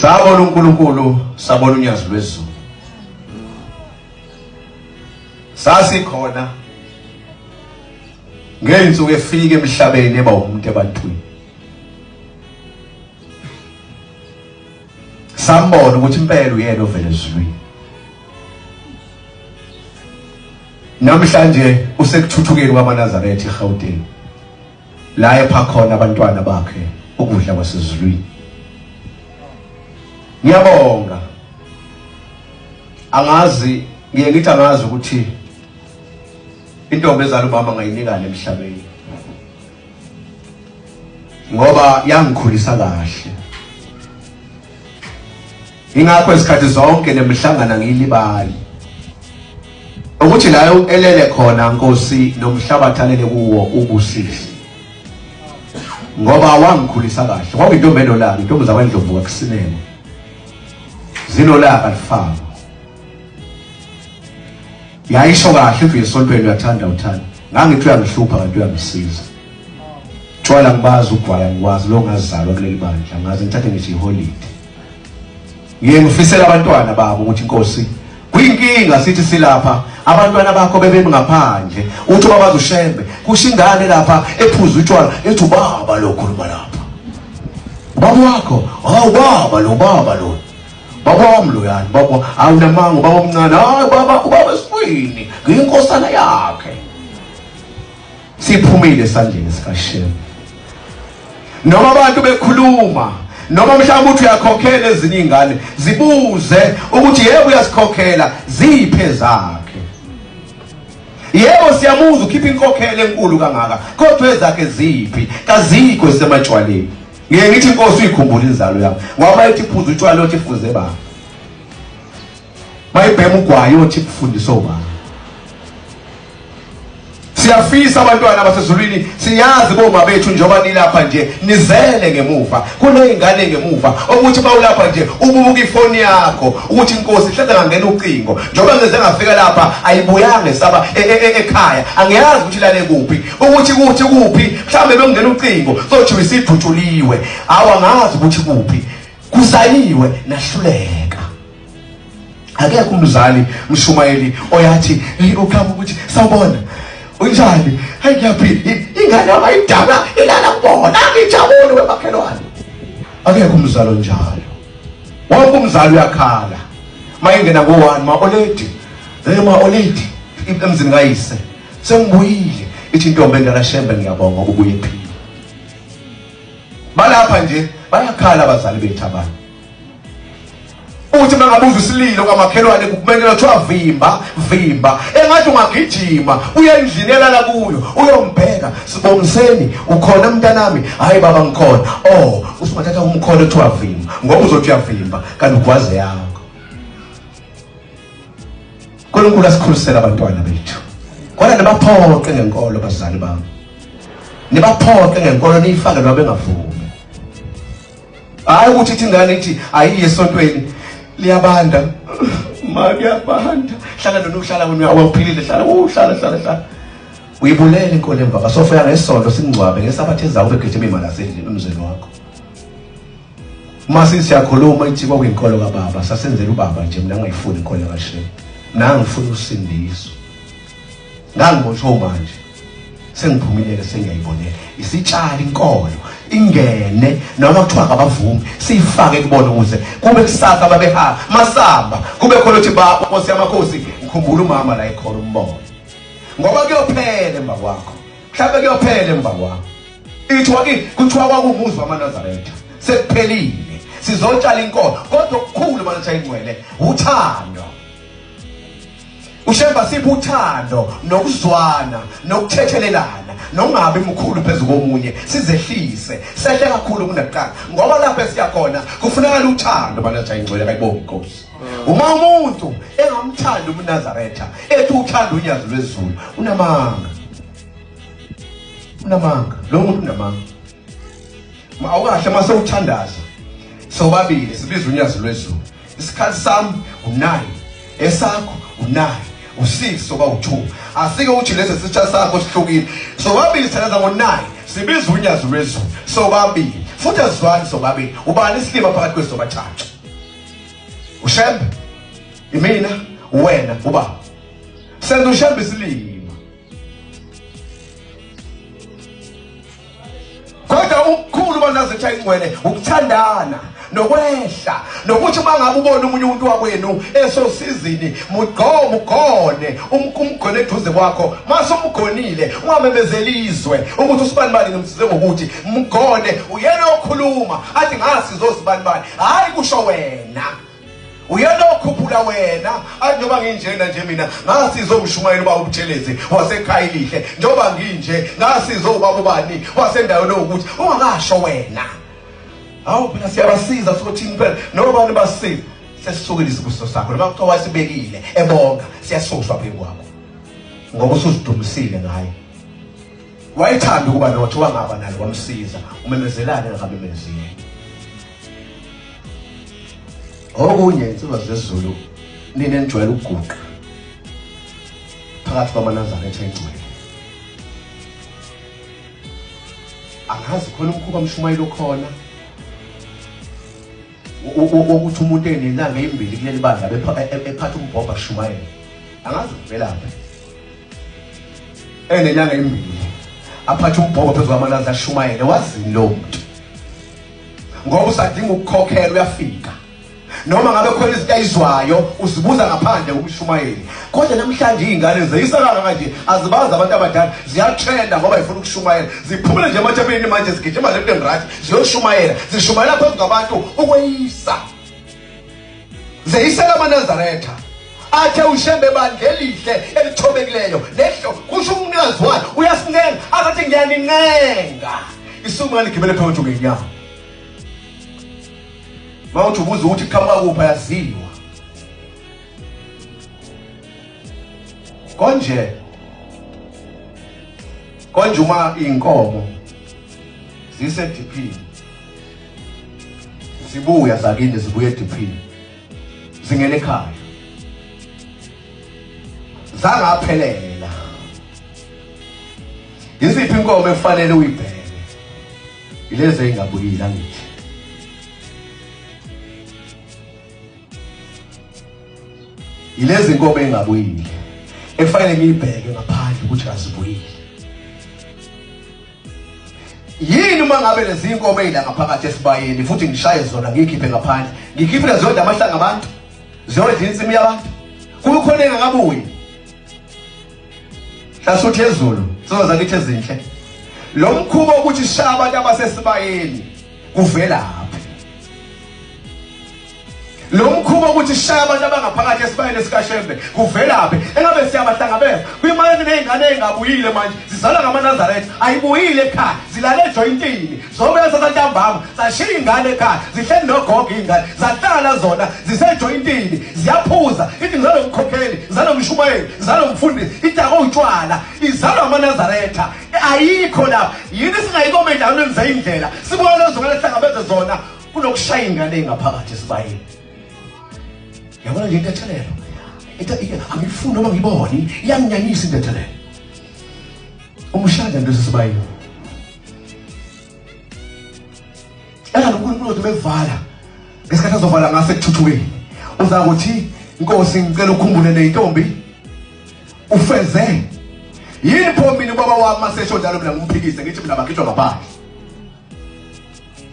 Sabona uNkulunkulu, sabona unyazi lwezulu. Sasikhona ngeyinsuku efika emhlabeni eba umuntu ebantwini. Sambona ukuthi impela uyena ovela ezulwini. Namhlanje usekuthuthukeni kwamaNazaretha eGauteng. La epha khona abantwana bakhe ukudla kwasezulwini. Ngiyabonga. Angazi ngiye ngithi angazi ukuthi intombi ezala umama ngayinikani emhlabeni. Ngoba yangikhulisa kahle. Ingakho isikhathi zonke nemihlangano ngiyilibali. Ukuthi la elele khona Nkosi nomhlabathi alele kuwo ubusisi. Ngoba wangikhulisa kahle. Kwakuyintombi enolaka, intombi zakwaNdlovu kwakusinema. Zinolaka lifaka. Yayisho kahle uthi uyesontweni uyathanda uthanda. Ngangithi uyangihlupha kanti uyangisiza. Tshwala ngibazi ugwaya ngikwazi lo ngazalwa kuleli bandla ngaze ngithathe ngisho iholide. Ngiye ngifisela abantwana babo ukuthi inkosi kuyinkinga sithi silapha abantwana bakho bebemi ngaphandle uthi babaza ushembe kusho ingane lapha ephuza utshwala ethi ubaba lo khuluma lapha ubaba wakho hawu baba lo baba lo baba wami lo yani baba awunamanga baba omncane hayi baba ubaba esifwini ngiyinkosana yakhe Siphumile esandleni sikaShem. Noma abantu bekhuluma noma mhlawumbe uthi uyakhokhela ezinye izingane zibuze ukuthi yebo uyasikhokhela ziphe zakhe yebo siyamuzwa ukhipha inkokhelo enkulu kangaka kodwa ezakhe ziphi kazikho esematshwaleni ngiye ngithi inkosi uyikhumbula inzalo yami ngoba ethi phuza utshwala othi fuze baba mayibhema ugwayi othi kufundisa obaba Siyafisa abantwana basezulwini siyazi boma bethu njengoba nilapha nje nizele ngemuva kuney'ngane ngemuva okuthi bawulapha nje ububuka ifoni yakho ukuthi inkosi hleze ngangena ucingo njengoba ngize ngafika lapha ayibuyanga esaba e, e, e, ekhaya angiyazi ukuthi ilale kuphi ukuthi kuthi kuphi mhlawumbe bekungena ucingo sothiwa isidutshuliwe awu angazi ukuthi kuphi kusayiwe nahluleka Akekho umzali mshumayeli oyathi hey uqhamuka ukuthi sawubona unjani hey ngiyaphila ingane abayidala ilala kubona ngijabule wemakhelwane akekho umzali onjalo wonke umzali uyakhala mayingena ngo-one ma oledi hey ma oledi emzini kayise sengibuyile ithi intombi endala shembe ngiyabonga ubuye phila balapha nje bayakhala abazali bethu abanye uthi mangabuza isililo kamakhelwane kumele kuthiwa vimba vimba engathi ungagijima uye endlini elala kuyo uyombheka sibongiseni ukhona mntanami hayi baba ngikhona oh usungathatha umkhono kuthiwa vimba ngoba uzothi uyavimba kanti ugwaze yakho uNkulunkulu asikhulisele abantwana bethu kodwa nibaphoqe ngenkolo bazali bami nibaphoqe ngenkolo niyifake noma bengavumi Hayi ukuthi ithi ingane ithi ayiye esontweni liyabanda. Ma kuyabanda. Hlala nona uhlala wena awuphilile hlala uhlala hlala hlala. Uyibulele inkolo emva kasofika ngesonto singcwabe ngesabatha ezayo ubegijima imali asendlini emzini wakho. Uma siyakhuluma ithi kwakuyinkolo kababa sasenzela ubaba nje mina ngayifuni inkolo kaShembe. Mina ngifuna usindiso. Ngangiboshwe manje. Sengiphumile sengiyayibonela. Isitshali inkolo ingene noma kuthiwa akabavumi siyifake kubona ukuze kube kusasa babehamba masamba kube khona ukuthi ba Nkosi yamakhosi ngikhumbula umama la ekhona umbone ngoba kuyophela emva kwakho mhlawumbe kuyophela emva kwakho ithi waki kuthiwa kwakumuzi wamaNazaretha sekuphelile sizotshala inkolo kodwa okukhulu manje ingcwele uthando uShemba sipha uthando nokuzwana nokuthethelelana nokungabi mkhulu phezu komunye sizehlise sehle kakhulu kunakuqala ngoba lapho esiya khona kufunakala uthando banathi ayingcwele kayibonga inkosi uma umuntu engamthandi umNazaretha ethi uthanda unyazi lwezulu unamanga unamanga lo muntu unamanga awukahle mase uthandaza sobabili sibiza unyazi lwezulu isikhathi sami u9 esakho u9 u6 soba u2 asike uthi lesi sitsha sakho sihlukile sobabili sithandaza ngo9 sibiza unyazi lwezulu sobabili futhi azizwani sobabili ubani isilima phakathi kwethu sobathathu. uShembe, imina, wena, ubaba. Senza uShembe isilima. Kodwa ukukhulu banazetha ingcwele ukuthandana nokwehla nokuthi uma ngabe ubona omunye umuntu wakwenu esosizini mugone umgone eduze kwakho, mase umgonile ungamemezeli izwe ukuthi usibanibani ngimsize ngokuthi mgone. Uyena okhuluma athi ngasizo sibanibani, hayi kusho wena. Uyena okhuphula wena athi njengoba nginjena nje mina ngasizo umshumayeli ubaba uButhelezi wasekhaya elihle, njengoba nginje ngasizo ubaba ubani wasendaweni ukuthi ungakasho wena. Hawu phela siyabasiza sokuthini phela nobani basiza, sesisukile isibusiso sakho noma kuthiwa wasibekile ebonga, siyasuswa phezu kwakho ngoba usuzidumisile ngaye. Wayethanda ukuba nothi wangaba nalo wamsiza, umemezelane ngakamemezile. Okunye insizwa zezulu nina enijwayele ukuguqa phakathi kwamaNazaretha engcwele, angazi khona umkhuba mshumayelo khona wokuthi umuntu enelanga ezimbili kuleli bandla ephatha umbhobho ashumayele, angazi kuvelaphi. Enenyanga ezimbili aphatha umbhobho phezu kwamanazi ashumayele, wazini lo muntu? Ngoba usadinga ukukhokhela, uyafika noma ngabe khona izinto ayizwayo uzibuza ngaphandle kumshumayeli. Kodwa namhlanje izingane zeyisa kangaka nje azibazi abantu abadala, ziyatrenda ngoba ifuna ukushumayela, ziphumele nje emathebeni manje zigijima left and right ziyoshumayela, zishumayela phezu kwabantu ukweyisa, zeyisela amaNazaretha athe uShembe bandla elihle elithobekileyo nehlo, kusho umnikazi wayo uyasincenga akathi ngiyanincenga, isuku ngaligibele phakathi ngenyawo. Mawuthi ubuza ukuthi qhamuka kuphi ayaziwa. Konje konje uma inkomo zisediphini zibuya zakini, zibuya ediphini zingena ekhaya zangaphelela, yiziphi inkomo efanele uyibheke? Ilezi ey'ngabuyile angithi. Yilezi nkomo engabuyile efanele ngiyibheke ngaphandle ukuthi azibuyile. Yini uma ngabe lezi nkomo eyila ngaphakathi esibayeni futhi ngishaye zona ngiyikhiphe ngaphandle, ngikhiphele ziyodla amahlanga abantu, ziyodla insimi yabantu, kukhona engakabuyi. Hlasuthi ezulu soza zakithi ezinhle. Lo mkhuba ukuthi shaya abantu abasesibayeni kuvelaphi? Lo mkhuba ukuthi shaya abantu abangaphakathi esibayeni sikaShembe kuvelaphi? Engabe siyabahlangabeza kuyimali nezingane ezingabuyile manje zizalwa ngamaNazaretha, ayibuyile ekhaya, zilale ejoyintini, zobe sasantambama zashiya ingane ekhaya, zihleli nogogo ingane zahlala zona zisejoyintini, ziyaphuza, ithi ngizalwa umkhokheli, ngizalwa umshumayeli, ngizalwa umfundisi, idakwa utshwala, izalwa amaNazaretha, ayikho lapha. Yini singayikoma endaweni zeyindlela sibona lezo ngane sihlangabeze zona kunokushaya ingane engaphakathi esibayeni. Yabona nje intethelelo, angifuni noma ngibone, iyanginyanyisa intethelelo. Umshada nto sesibayeni engani uNkulunkulu uthi bevala ngesikhathi azovala ngaso ekuthuthukeni, uza kuthi Nkosi ngicela ukhumbule nezintombi ufeze yini pho mina ubaba wami masesho njalo, mina ngimphikise ngithi mina bakhishwa ngaphandle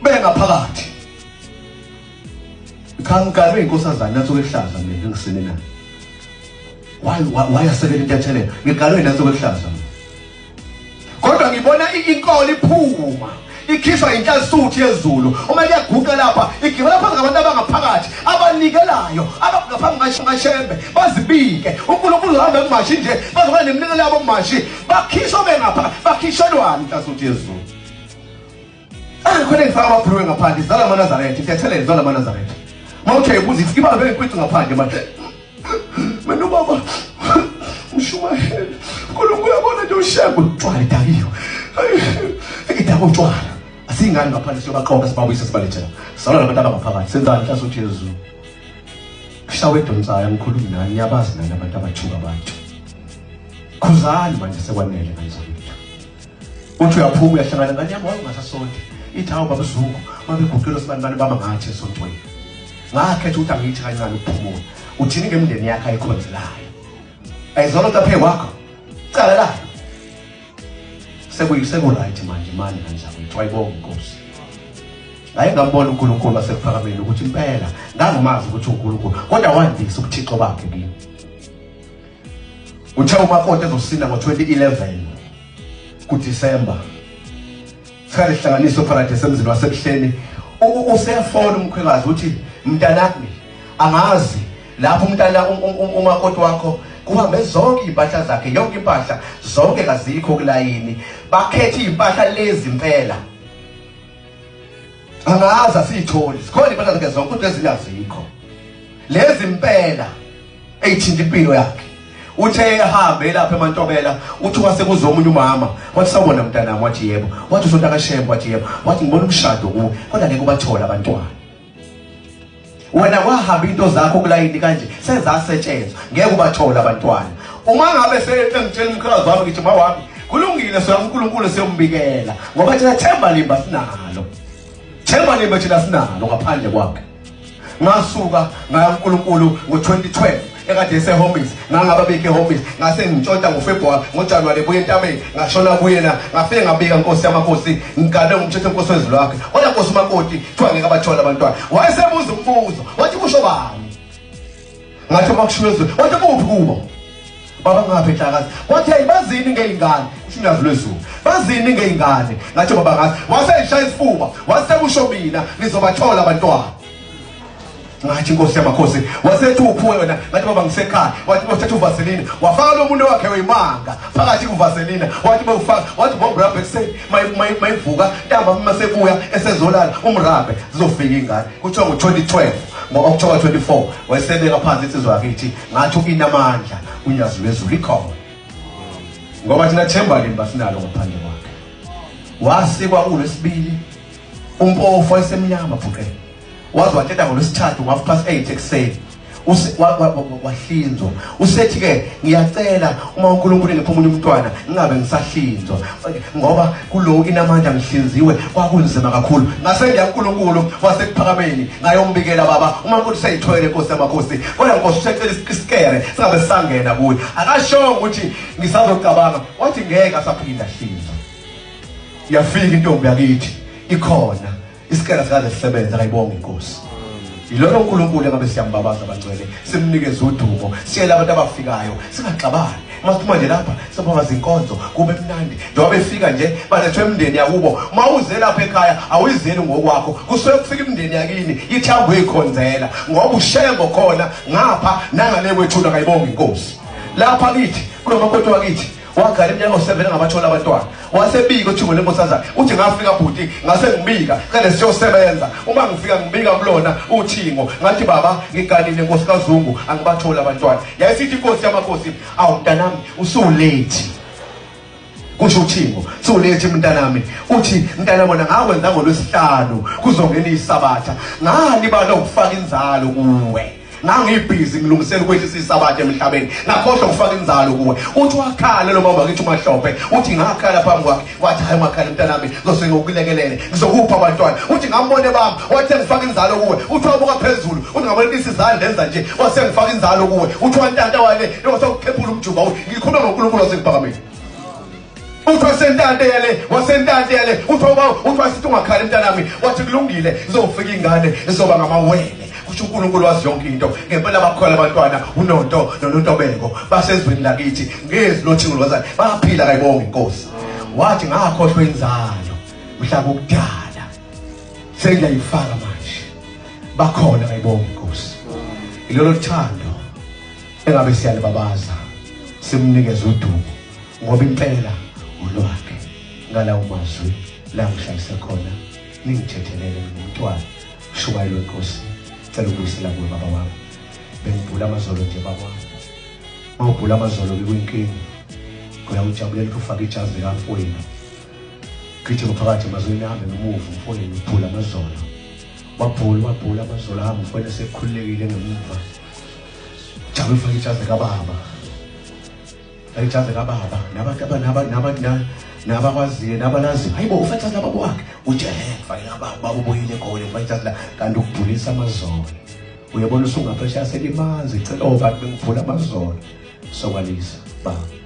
bengaphakathi. Cha ngigalwe inkosazana nansuku ehlaza mina ngisine na why asekela intethelelo, ngigalwe nansuku ehlaza. Kodwa ngibona inkolo iphuma ikhishwa inhlansuthi yezulu uma kuyaguqa lapha, igibela phansi ngabantu abangaphakathi abanikelayo abangaphambi kaShembe bazibike. uNkulunkulu uhambe kumashi nje bazoba neminikelo yabo kumashi, bakhishwa bengapha, bakhishelwani inhlansuthi yezulu? Khona ngifaka amabhulukwe ngaphandle, zala amaNazaretha, intethelelo zala amaNazaretha. Mawuthe ubuza iba benkwici ngaphandle manje. Mina ubaba umshumayeli, uNkulunkulu uyabona nje uShembe utshwala idakiwe. Idaka utshwala. Asingani ngaphandle siyobaqoqa sibabuyise sibalethela. Sala nabantu abangaphakathi senzani inhlansuthi yezulu. Kushawe edonsayo angikhulumi nani, niyabazi nani abantu abathuka abantu. Khuzani manje sekwanele kanjani. Uthi uyaphuma uyahlangana ngane yami wawungasasonti. Ithi hawu baba Zungu, babeguqile osibani bani baba ngathi esontweni. Ngakhetha ukuthi angithi kancane ukuphumula. Uthini ngemndeni yakhe ayikhonzelayo? Ayizona lapha kwakho. Cala la. Sekuyi-right manje mani kanjalo. Wayibonga inkosi. Ngaye ngambona uNkulunkulu wasekuphakameni ukuthi impela ngangimazi ukuthi uNkulunkulu kodwa wandisa ubuthixo bakhe kimi. Uthe umakoti ezosinda ngo-2011 kuDisemba. Sikade sihlanganiswe paradise emzini wasebuhleni. Usefona umkhwekazi uthi mntanami angazi lapho umntana umakoti wakho kuhambe zonke impahla zakhe, yonke impahla zonke kazikho kulayini, bakhethe impahla lezi impela. Angazi asiyitholi, sikhona impahla zakhe zonke kodwa ezinye azikho. Lezi impela eyithinta impilo yakhe. Uthe ehambe lapha eMantobela, uthi kwase kuze omunye umama, wathi sawubona mntanami, wathi yebo. Wathi usonta kaShembe, wathi yebo. Wathi ngibona umshado kuwe, kodwa ngeke ubathola abantwana. Wena wahamba into zakho kulayini kanje sezasetshenzwa, ngeke ubathola abantwana. Uma ngabe sengitshela umkhalazi wami ngithi ma wami kulungile, soya uNkulunkulu siyombikela, ngoba thina themba limba sinalo. Themba limba thina sinalo ngaphandle kwakhe. Ngasuka ngaya uNkulunkulu ngo-2012 ekade eseHomies, ngangababika eHomies, ngase ngitshontsha ngoFebruary, ngoJanuary buye entabeni, ngashona kuyena, ngafike ngabika inkosi yamakhosi, ngigane ngumthetho inkosi wezulu wakhe. Kodwa nkosi umakoti kuthiwa ngeke abathole abantwana. Wayesebuza umbuzo, wathi kusho bani? Ngathi makushiwo ezulu, wathi kuphi kubo? Baba ngapha enhlakazi. Wathi hey bazini ngeyingane, kusho unyazi lwezulu. Bazini ngeyingane. Ngathi baba ngathi, waseyishaya isifuba, wasekusho mina ngizobathola abantwana. Ngathi inkosi yamakhosi, wasethi uphuwe wena. Ngathi baba ngisekhaya. Wathi wathatha uvaseline, wafaka lo muntu wakhe wemanga phakathi kuvaseline. Wathi bawufaka, wathi bomrabhe ekuseni mayivuka ntambama masebuya esezolala umrabhe zizofika ingane. Kuthiwa ngo-2012 ngo-October 24 wayesebeka phansi insizwa yakithi. Ngathi inamandla unyazi lwezulu ikhona, ngoba thina themba limba sinalo ngaphandle kwakhe. Wasikwa kulwesibili umpofu wayesemnyama bhuqe, waze watshela ngolwesithathu ngo-8:30 ekuseni wahlinzwa. Usethi ke ngiyacela uma uNkulunkulu engipha omunye umntwana ngingabe ngisahlinzwa, ngoba kulo inamandla ngihlinziwe kwakunzima kakhulu. Ngase ngiya uNkulunkulu wasekuphakameni ngayombikela baba uma uNkulunkulu seyithwele inkosi yamakhosi, kodwa inkosi usecela isikere singabe sisangena kuye. Akashongo ukuthi ngisazocabanga, wathi ngeke asaphinda hlinzwa. Yafika intombi yakithi ikhona, isikere sikaze sisebenze, akayibonga inkosi. Yilona uNkulunkulu engabe siyambabaza abangcwele, simnikeze udumo, siyele abantu abafikayo, singaxabani. Masiphuma nje lapha sibabaza inkonzo kube mnandi. Njengoba befika nje balethwe imindeni yakubo, mawuze lapha ekhaya awuyizeli ngokwakho, kusuke kufika imindeni yakini ithambo uyikhonzela, ngoba uShembe khona ngapha nangale kwethuna, akayibonga inkosi. Lapha kithi kulomakoti wakithi wagala iminyaka o7 engabathola abantwana, wasebika uthingo lenkosazana, uthi ngafika bhuti ngase ngibika kade siyosebenza, uma ngifika ngibika kulona uthingo, ngathi baba ngiganile inkosi kaZungu angibathola abantwana. Yayisithi inkosi yamakhosi, awu mntanami usulethi, kusho uthingo, sulethi mntanami. Uthi mntanami wena ngakwenza ngolwesihlanu kuzongena isabatha, ngalibala ukufaka inzalo kuwe, ngangibhizi ngilungisela ukwehlisa isabatha emhlabeni, ngakhohlwa ukufaka inzalo kuwe. Uthi wakhala lo mama kithi uMahlophe, uthi ngakhala phambi kwakhe, wathi hayi ungakhala mntanami, ngizose ngokulekelele ngizokupha abantwana. Uthi ngambone bami, wathi ngifaka inzalo kuwe. Uthi wabuka phezulu, uthi ngabona isizandla enza nje, wase ngifaka inzalo kuwe. Uthi wantanta wale wasekuqhephula umjuba, uthi ngikhuluma ngoNkulunkulu wasekuphakameni. Uthi wasentante yale, wasentante yale. Uthi uthi wasithi ungakhala mntanami, wathi kulungile izofika ingane izoba ngamawele. Kusho uNkulunkulu wazi yonke into. Ngempela bakhona abantwana uNonto noNontobeko basezweni lakithi ngezwi lothingo lwazana baphila, kayibonga inkosi. Wathi ngakhohlwa inzalo mhla kukudala, sengiyayifaka manje, bakhona, kayibonga inkosi. Ilolo thando engabe siyalibabaza simnikeze udumo, ngoba impela ulwakhe. Ngalawo mazwi la ngishayise khona, ningithethelele ngumntwana shumayelo wenkosi. Cela ukubuyisela kuwe baba wami, bengibhula amazolo nje baba wami. Mawubhula amazolo kuyinkinga, uyakujabulela ukuthi ufake ijazi likamfowenu, gijima phakathi emazweni, hambe ngemuva umfowenu ubhula amazolo, wabhula wabhula amazolo, hamba umfowenu esekhululekile ngemuva, jabula ufake ijazi kababa, ijazi kababa, nabantu nabakwaziyo nabalaziyo, hayibo ufake ijazi lababa wakhe, uthi he fake kababa, baba ubuyile egoli, ufake ijazi la, kanti ukubhulisa amazolo. Uyabona usungaphesheya selimanzi, cela obantu bengivula amazolo. Sokwalisa baba.